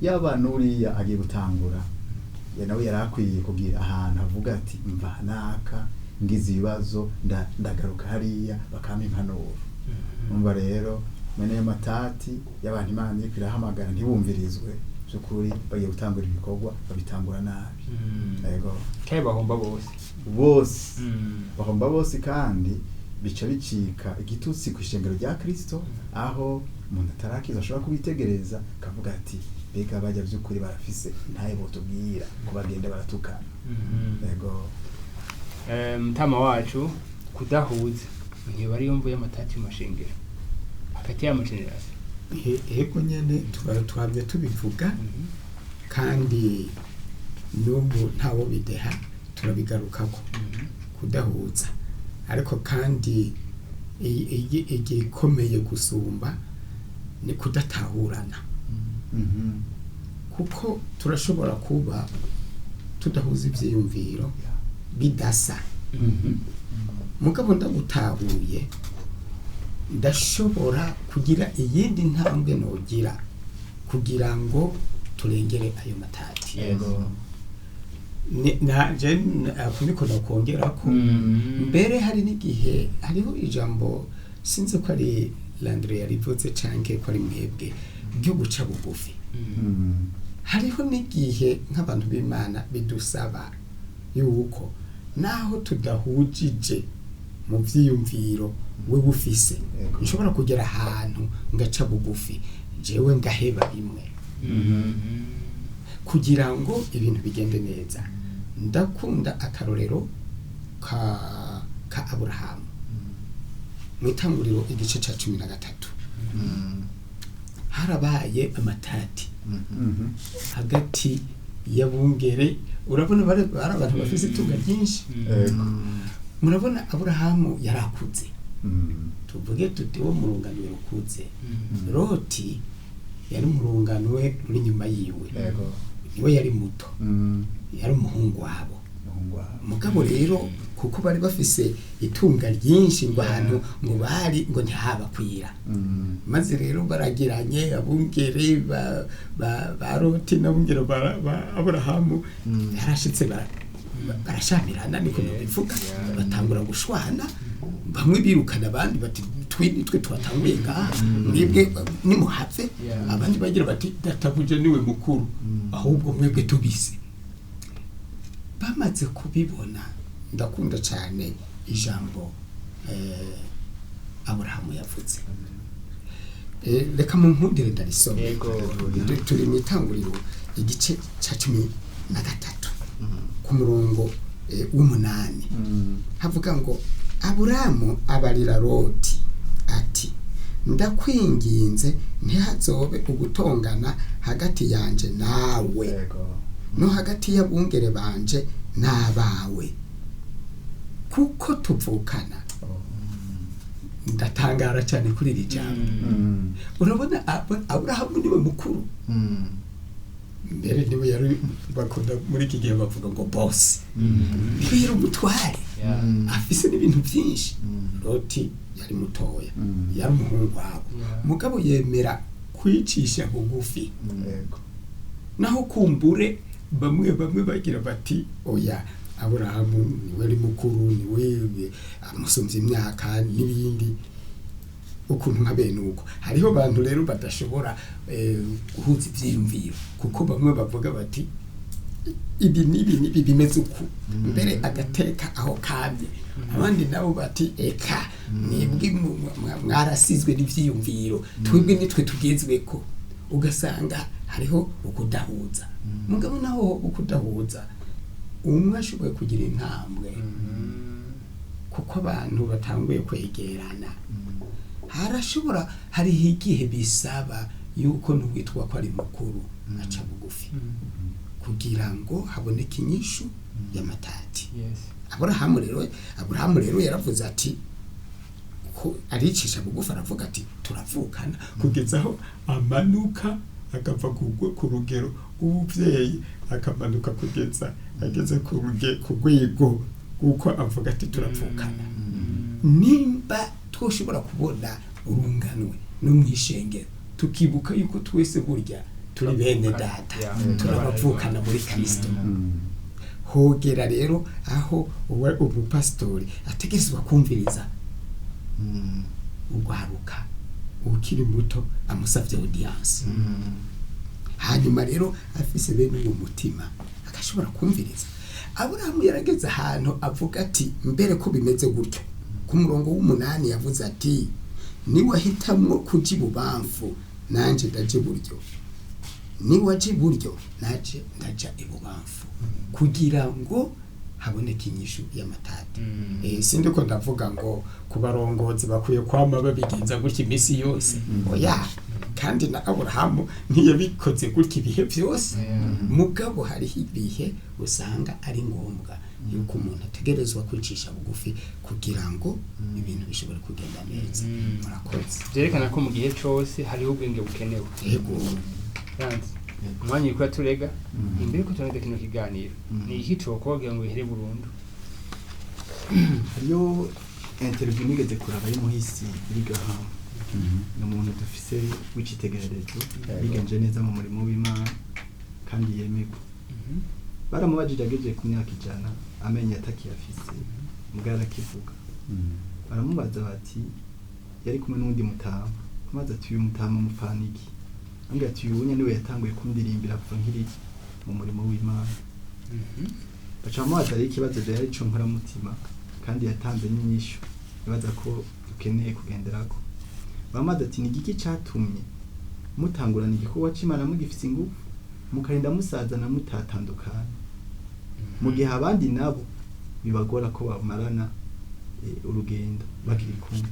yaba n'uriya agiye gutangura ya nawe yari akwiye kugira ahantu avuga ati mva naka ngize ibibazo ndagaruka hariya bakampa impanuro. Umva rero mwene y'amatati y'abantu Imana iriko irahamagara ntibumvirizwe, by'ukuri bagiye gutangura ibikorwa babitangura nabi. Yego. Kandi bahomba bose. Bose bahomba bose kandi. Bica bicika igitutsi ku ishengero rya Kristo, aho umuntu atarakiza ashobora kubitegereza akavuga ati mbega bajya by'ukuri barafise ntaye botubwira ko bagenda baratukana. Yego. Mutama wacu, kudahuza ntiba ariyo mvu y'amatati mu mashengero hagati y'amagenerasiyo? Ego nyene, twamye tubivuga kandi n'ubu ntawo bideha, turabigarukako kudahuza. Ariko kandi igikomeye gusumba ni kudatahurana, kuko turashobora kuba tudahuza ivyiyumviro bidasa, mugabo ndagutahuye ndashobora kugira iyindi ntambwe nogira kugira ngo turengere ayo matati. Yego. Nje niko nokongera ko mbere hari n'igihe hariho ijambo, sinzi ko ari Landre yarivuze canke ko ari mwebwe, ryo guca bugufi. Hariho n'igihe nk'abantu b'Imana bidusaba yuko naho tudahujije mu vyiyumviro wewe ufise, nshobora kugera ahantu ngaca bugufi, jewe ngaheba bimwe kugira ngo ibintu bigende neza. Ndakunda akarorero ka Aburahamu mu Itanguriro igice ca 13. Harabaye amatati hagati y'abungere. Urabona bari abantu bafise itunga ryinshi. Yego. Murabona Aburahamu yarakuze, tuvuge tuti wo murunganwe rukuze. Loti yari murunganwe ruri inyuma yiwe. Yego. Niwe yari muto, yari umuhungu wabo. Umuhungu wawe. Mugabo rero kuko bari bafise itunga ryinshi, ngo ahantu ngo bari ngo ntihabakwira. Maze rero baragiranye abungere ba Loti n'abungere ba Aburahamu, yarashitse barashamirana, niko nobivuga. Batangura gushwana, bamwe birukana abandi bati twe nitwe twatanguye ngaha, mwebwe nimuhave. Abandi bagira bati databuje niwe mukuru, ahubwo mwebwe tubise. Bamaze kubibona, ndakunda cyane ijambo Aburahamu yavuze. Reka mu nkundire ndarisome. Yego. Turi mu Itanguriro igice cya 13 ku murongo w'8. Havuga ngo Aburamu abarira Loti ati ndakwinginze ntihazobe ugutongana hagati yanje nawe, Yego. no hagati y'abungere banje n'abawe, kuko tuvukana. Ndatangara cyane kuri iri jambo. Urabona Aburahamu niwe mukuru, mbere niwe yari, bakunda muri iki gihe bavuga ngo boss, niwe yari umutware, afise n'ibintu byinshi. Loti yari mutoya, yari umuhungu wabo. Mugabo yemera kwicisha bugufi. Yego. Naho kumbure bamwe bamwe bagira bati oya, Aburahamu niwe ari mukuru, niwe amusumvye imyaka n'ibindi, ukuntu nka bene uko. Hariho abantu rero badashobora guhuza ivyiyumviro, kuko bamwe bavuga bati ibi n'ibi n'ibi bimeze uku, mbere agateka aho kamye. Abandi nabo bati eka mwebwe mwarasizwe n'ivyiyumviro, twebwe nitwe tugezweko. Ugasanga hariho ukudahuza. Mugabo naho ukudahuza, umwe ashoboye kugira intambwe, kuko abantu batanguye kwegerana, harashobora hariho igihe bisaba yuko n'uwitwa ko ari mukuru aca bugufi kugira ngo haboneke inyishu y'amatati. Yes. Aburahamu rero yaravuze ati ko aricisha bugufi, aravuga ati turavukana, kugeza aho amanuka akava ku rugero rw'ubuvyeyi, akamanuka kugeza ageze ku rwego kuko avuga ati turavukana. Nimba twoshobora kubona urunganwe no mw'ishengero, tukibuka yuko twese burya turi bene data, turabavukana muri Kristo, hogera rero aho uwe umupasitori ategerezwa kumviriza ugwaruka ukiri muto amusavye audience. Hanyuma rero afise bene uwo mutima agashobora kumviriza. Aburahamu yarageze ahantu avuga ati mbere ko bimeze gutyo. ku murongo w'umunani yavuze ati niwahitamwo kuja ibubamfu nanje ndaja iburyo, niwaja iburyo naje ndaja ibubamfu, kugira ngo haboneke inyishu y'amatati. Sindiko ndavuga ngo ku barongozi bakwiye kwama babigenza gutya iminsi yose, oya. Kandi na Aburahamu ntiyabikoze gutya ibihe byose, mugabo hariho ibihe usanga ari ngombwa yuko umuntu ategerezwa kwicisha bugufi kugira ngo ibintu bishobore kugenda neza. Murakoze. Vyerekana ko mu gihe cose hariho ubwenge bukenewe. Yego. Yanze umwanya uriko uraturega imbere ko turangiza kino kiganiro, ni iki cokobwira ngo bihere burundu? Hariyo interview nigeze kuraba y'umuhisi Graham, ni umuntu dufise w'icitegererezo, yiganje neza mu murimo w'Imana kandi yemegwa. Baramubajije agejeje ku myaka 100, amenyo atakiyafise mugabo arakivuga. Baramubaza bati, yari kumwe n'undi mutama, amaze ati uyu mutama mupfana iki? Ambwira ati uyu niwe yatanguye kundirimbira kuva nkiri mu murimo w'Imana. Baca bamubaza rero ikibazo byari ico nkoramutima kandi yatanze n'inyishu ibaza ko dukeneye kugenderako. Baramubaza ati ni igiki catumye mutangurana igikorwa c'Imana mugifise ingufu, mukarinda musazana mutatandukana, mu gihe abandi nabo bibagora ko bamarana urugendo bakiri kumwe?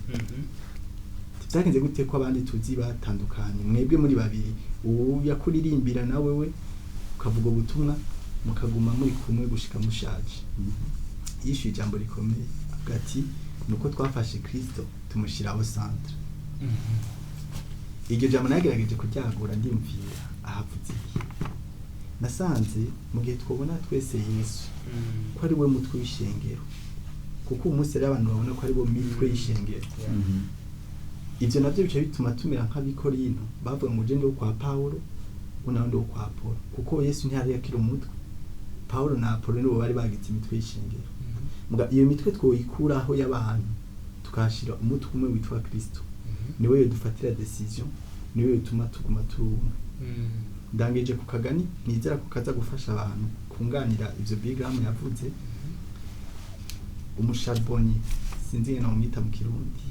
Byagenze gute ko abandi tuzi batandukanye, mwebwe muri babiri, ubu yakuririmbira nawe we ukavuga ubutumwa, mukaguma muri kumwe gushika mushaje? Yishuye ijambo rikomeye avuga ati nuko twafashe Kristo tumushyiraho centre. Iryo jambo nagerageje kuryagura ndiyumvira ahavuze iki. Nasanze mu gihe twabona twese Yesu ko ari we mutwe w'ishengero, kuko uyu munsi rero abantu babona ko ari bo mitwe y'ishengero. Ivyo navyo bica bituma tumera nk'abikorino bavuga ngo je ndi uwo kwa Paulo, uwo nawe ndi uwo kwa Apolo, kuko Yesu ntiyari yakiri umutwe, Paulo na Apolo nibo bari bagize imitwe y'ishengero. Muga iyo mitwe twoyikuraho y'abantu tukahashira umutwe umwe witwa Kristo, niwe yodufatira decision, niwe yotuma tuguma turi umwe. Ndangije ku kagani nizera ko kaza gufasha abantu kunganira ivyo Bigram yavuze. Umusharbonyi, sinzi ingene bamwita mu Kirundi,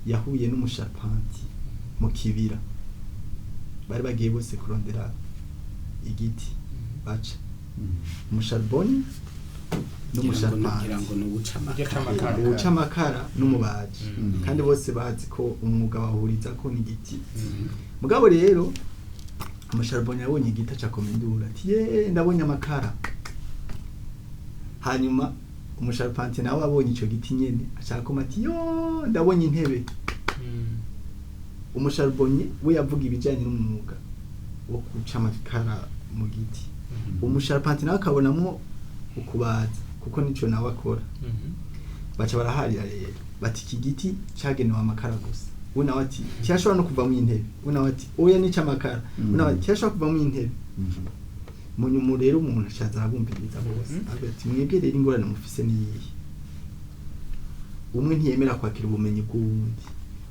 yahuye n'umusharpanti mu kibira, bari bagiye bose kurondera igiti baca. Umusharbonyi ngira n'umusharpanti ngo ni uwuca Uwuca amakara. amakara. uwuca amakara n'umubaji, kandi bose bazi ko umwuga bahuriza ko n'igiti. Mugabo rero umusharbonyi yabonye igiti aca akoma induru ati ye ndabonye amakara. Hanyuma umusharpanti nawe abonye ico giti nyene aca akoma ati yo ndabonye intebe. Umusharbonyi we yavuga ibijanye n'umwuga wo guca amakara mu giti, umusharpanti nawe akabonamwo ukubaza kuko nico nawe akora. Baca baraharira rero bati iki giti cagenewe amakara gusa, we nawe ati kirashobora no kuvamwo intebe, we nawe ati oya nica amakara, we nawe ati kirashobora kuvamwo intebe. Munyuma rero umuntu acaza arabumviriza bose, avuga ati mwebwe rero ingorane mufise niyihe? Umwe ntiyemera kwakira ubumenyi bw'uwundi.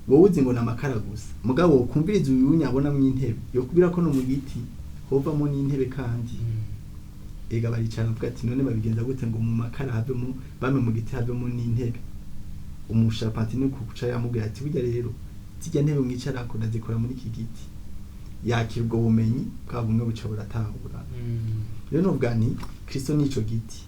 Wowe uzi ngo ni amakara gusa, mugabo wokumviriza uyu nyabonamwo intebe yokubwira ko no mu giti hovamo n'intebe. Kandi ega baricara bavuga ati none babigenza gute ngo mu makara havemo bame mu giti havemo n'intebe? Umushapati ni kuca yamubwira ati burya rero zijya ntebe mwicarako ndazikora muri iki giti. Yakira ubwo bumenyi bwa bumwe buca buratahura. Rero novuga nti Kristo nico giti,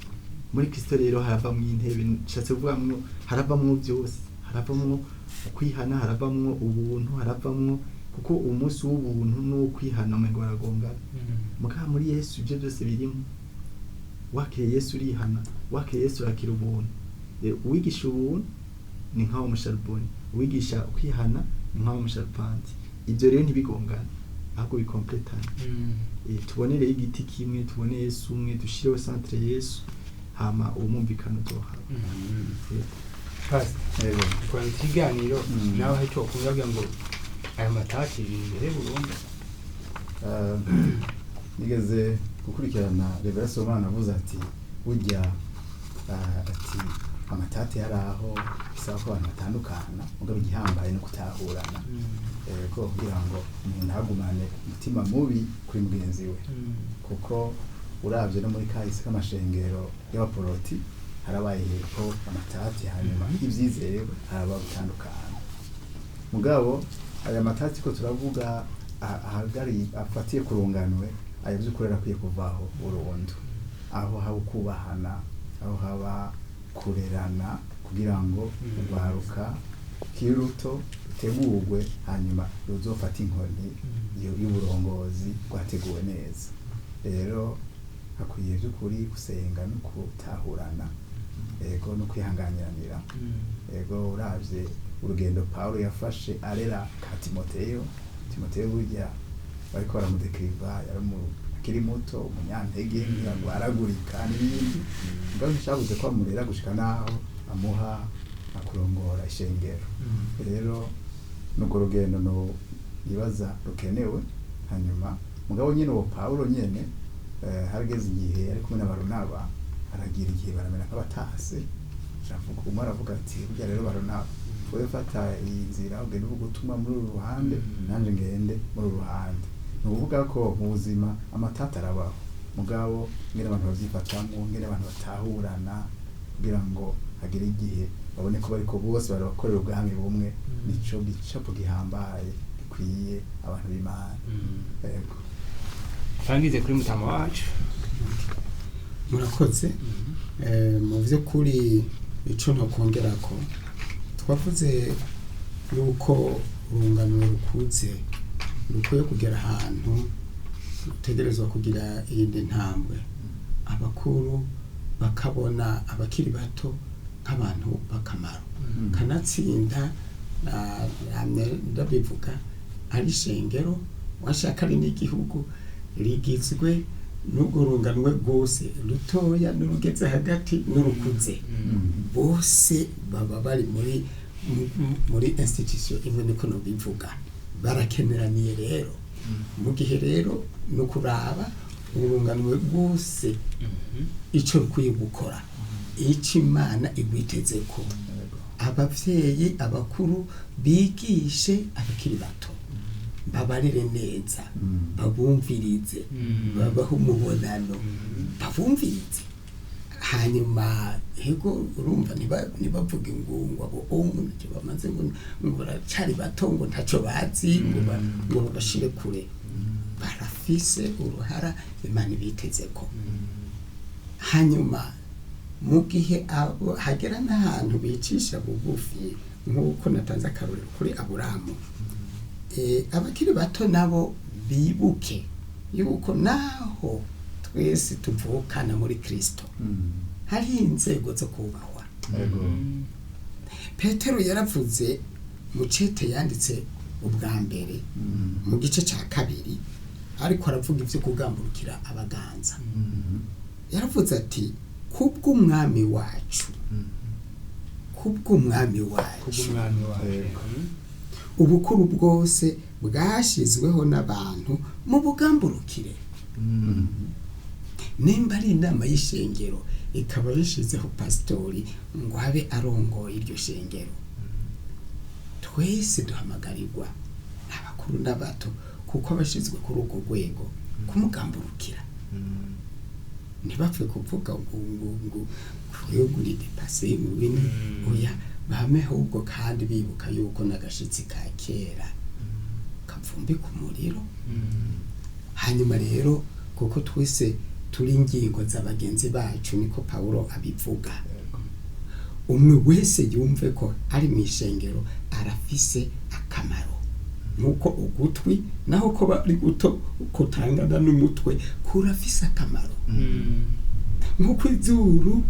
muri Kristo rero haravamwo intebe, nshatse kuvuga mwo haravamwo byose, haravamwo ukwihana, haravamwo ubuntu, haravamwo kuko umunsi w'ubuntu n'uwo kwihana umengo baragongana. Mugabo muri Yesu ibyo byose birimo. Wakiriye Yesu urihana, wakiriye Yesu urakira ubuntu. Rero uwigisha ubuntu ni nk'aho umusharuboni, uwigisha kwihana ni nk'aho umusharupanti. Ibyo rero ntibigongana ahubwo bikompletana. Tubone rero igiti kimwe, tubone Yesu umwe, dushireho centre Yesu, hama uwo mwumvikano uzohaba. Pastor, Yego. kurangiza ikiganiro, nawe hari icyo wakubwira ngo aya matati imbere burundu? Nigeze gukurikirana Reverend Somana avuze ati burya ati amatati yari aho bisaba ko abantu batandukana, mugabo igihambaye no kutahurana. Ko kugira ngo umuntu ntagumane umutima mubi kuri mugenzi we, kuko uravye no muri kahise k'amashengero y'abaporoti harabaye hepfo amatati, hanyuma ivyizere haraba gutandukana. Mugabo aya matati ko turavuga ahagari afatiye kurunganwe, aya by'ukuri arakwiye kuvaho burundu, aho haba ukubahana, aho haba kurerana, kugira ngo urwaruka rukiri ruto rutegurwe, hanyuma ruzofate inkoni y'uburongozi rwateguwe neza. Rero hakwiye by'ukuri gusenga no gutahurana, ego, no kwihanganiranira. Ego, uravye urugendo Paulo yafashe arera ka Timoteyo. Timoteyo burya bariko baramudekiriva yari akiri muto, umunyantege, aragurika n'ibindi, mugabo nticabuze ko amurera gushika naho amuha akurongora ishengero. Rero nurwo rugendo no nibaza rukenewe. Hanyuma mugabo nyene uwo Paulo nyene, harageze igihe ari kumwe na Barunaba, haragira igihe baramera nk'abatase. Aravuga, umwe aravuga ati: "Burya rero Barunaba, wowe fata iyi nzira ugende uvuge ubutumwa muri uru ruhande, nanje ngende muri uru ruhande." Ni ukuvuga ko mu buzima amatata arabaho, mugabo ngene abantu bavyifatamwo, ngene abantu batahurana kugira ngo hagere igihe babone ko bariko bose barabakorera ubwami bumwe, nico gicapo gihambaye gikwiye abantu b'Imana. Yego. Twangize kuri mutama wacu. Murakoze. Mu by'ukuri ico ntokongerako, twavuze yuko urungano rukuze rukwiye kugera ahantu rutegerezwa kugira iyindi ntambwe, abakuru bakabona abakiri bato nk'abantu b'akamaro. Kanatsinda namye ndabivuga, ari ishengero washaka, ari n'igihugu rigizwe n'urwo runganwe rwose, rutoya n'urugeze hagati n'urukuze, bose baba bari muri institution imwe, niko nobivuga, barakeneraniye. Rero mu gihe rero ni ukuraba urunganwe rwose ico rukwiye gukora, ico Imana igwiteze ko abavyeyi abakuru bigishe abakiri bato, babarere neza, babumvirize, babahe umubonano, babumvirize. Hanyuma hego urumva ntibavuge ngo abo ntacyo bamaze, ngo baracari bato, ngo ntacyo bazi, ngo babashire kure. Barafise uruhara Imana ibiteze ko. Hanyuma mu gihe abo hagera n'ahantu bicisha bugufi, nk'uko natanze akarorero kuri Aburamu, abakiri bato nabo bibuke yuko naho twese tuvukana muri Kristo, hari inzego zo kubahwa. Yego. Petero yaravuze mu cete yanditse ubwa mbere, mu gice cya kabiri, ariko aravuga ibyo kugamburukira abaganza, yaravuze ati: "Kubw'umwami wacu, kubw'umwami wacu." Kubw'umwami wacu. Yego. Ubukuru bwose bwashyizweho n'abantu mu bugamburukire. Nimba ari inama y'ishengero ikaba yishyizeho pasitori ngo abe arongoye iryo shengero, twese duhamagarirwa, abakuru n'abato, kuko abashyizwe kuri urwo rwego, kumugamburukira. Ntibapfe kuvuga ngo ngo dépassé ngo bine. Oya, bame ahubwo kandi bibuka yuko n'agashitsi ka kera kavumbika umuriro. Hanyuma rero kuko twese turi ingingo za bagenzi bacu, niko Paulo abivuga, umwe wese yumve ko ari mu ishengero arafise akamaro, nk'uko ugutwi naho ko bari guto kutangana n'umutwe kurafise akamaro, nk'uko izuru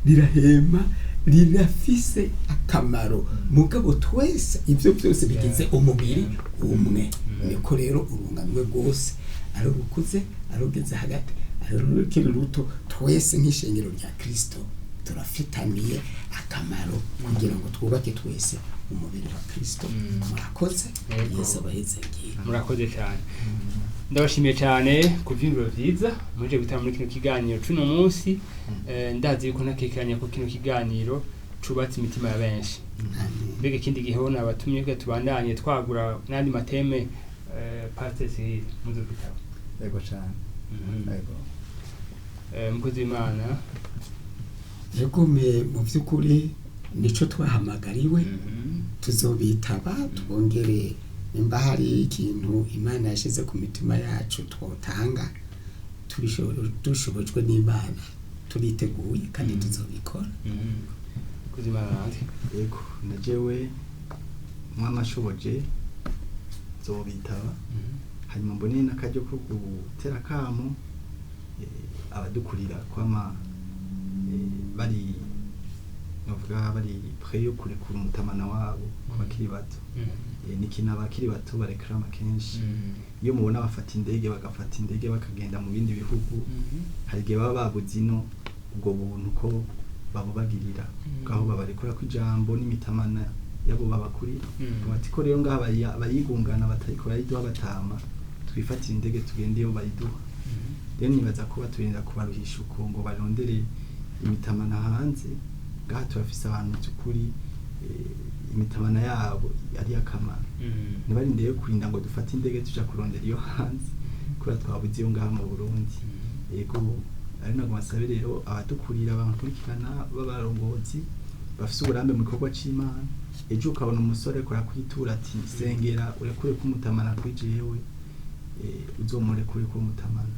rirahema rirafise akamaro. Mugabo twese ibyo byose bigize umubiri umwe. Niko rero urunganwe rwose, ari urukuze, ari urugeze hagati, ari urukiri ruto, twese nk'ishengero rya Kristo turafitaniye akamaro kugira ngo twubake twese umubiri wa Kristo. Murakoze. Yego. Yesu abahezagiye. Murakoze cyane, ndabashimiye cyane ku vyiyumviro vyiza muje gutanga muri kino kiganiro cuno munsi. Ndazi yuko ntakekeranya ko kino kiganiro cubatse imitima ya benshi. Amen. Mbega ikindi gihe ho nabatumye kugira tubandanye twagura n'andi ma thèmes, Pastor Cyril, muzobitaba? Yego cyane. Yego. Mukozi w'Imana. Yegomeye mu by'ukuri nico twahamagariwe, tuzobitaba twongere nimba hari ikintu Imana yashyize ku mitima yacu twotanga, dushobojwe n'Imana turiteguye kandi tuzobikora. Kuzimana nanjye. Yego, na jewe mwamashoboje nzobitaba, hanyuma mbone n'akaryo ko gutera akamo abadukurira kwama bari novuga bari prêt yo kurekura umutamana wabo ku bakiri bato. Ni ikintu abakiri bato barekrama kenshi. Iyo mubona bafata indege, bagafata indege bakagenda mu bindi bihugu, hari igihe baba babuze ino ubwo buntu ko babubagirira, bwaho babarekura ko ijambo n'imitamana yabo babakurira. Bati ko rero ngaha bayigungana batariko barayiduha batama, twifatire indege tugende iyo bayiduha. Rero nibaza ko baturinda kubaruhisha uko ngo barondere imitamana hanze. Ngaha turafise abantu by'ukuri imitamana yabo ari akamaro, ntibarindire kurinda ngo dufate indege tuja kurondera iyo hanze kubera twabuze iyo ngaha mu Burundi. Yego, ari ntabwo basabe rero abadukurira bakurikirana b'abarongozi bafise uburambe mu gikorwa c'Imana, ejo ukabona umusore ariko arakwitura ati sengera urekure kumutamana kuri jewe, uzomurekure kumutamana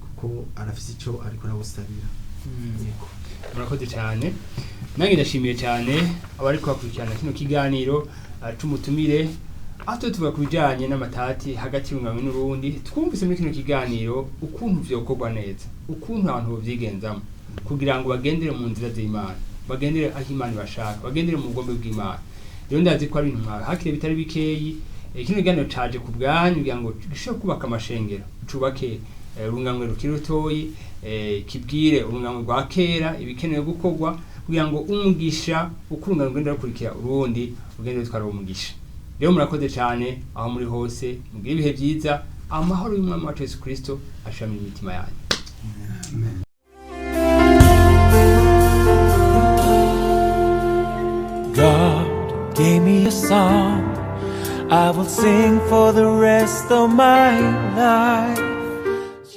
kuko arafise ico ariko aragusabira. Yego. Murakoze cyane. Nange ndashimiye cyane abari kubakurikirana kino kiganiro c'umutumire, aho tuba tuvuga ku bijanye n'amatati hagati y'urungano n'urundi. Twumvise muri kino kiganiro ukuntu vyokorwa neza, ukuntu abantu bovyigenzamo kugira ngo bagendere mu nzira z'Imana, bagendere aho Imana ibashaka, bagendere mu bugombe bw'Imana. Rero ndazi ko ari ibintu mwahakire bitari bikeyi. Kino kiganiro caje ku bwanyu kugira ngo gishobore kubaka amashengero, cubake urunganwe rukiri rutoyi, kibwire urunganwe rwa kera ibikenewe gukorwa kugira ngo umugisha uko urungano rugenda rukurikira urundi ugende rutwara uwo mugisha. Rero murakoze cyane aho muri hose, mugire ibihe byiza, amahoro y'Umwami wacu Yesu Kristo ashamira imitima yanyu. Amen. God gave me a song I will sing for the rest of my life.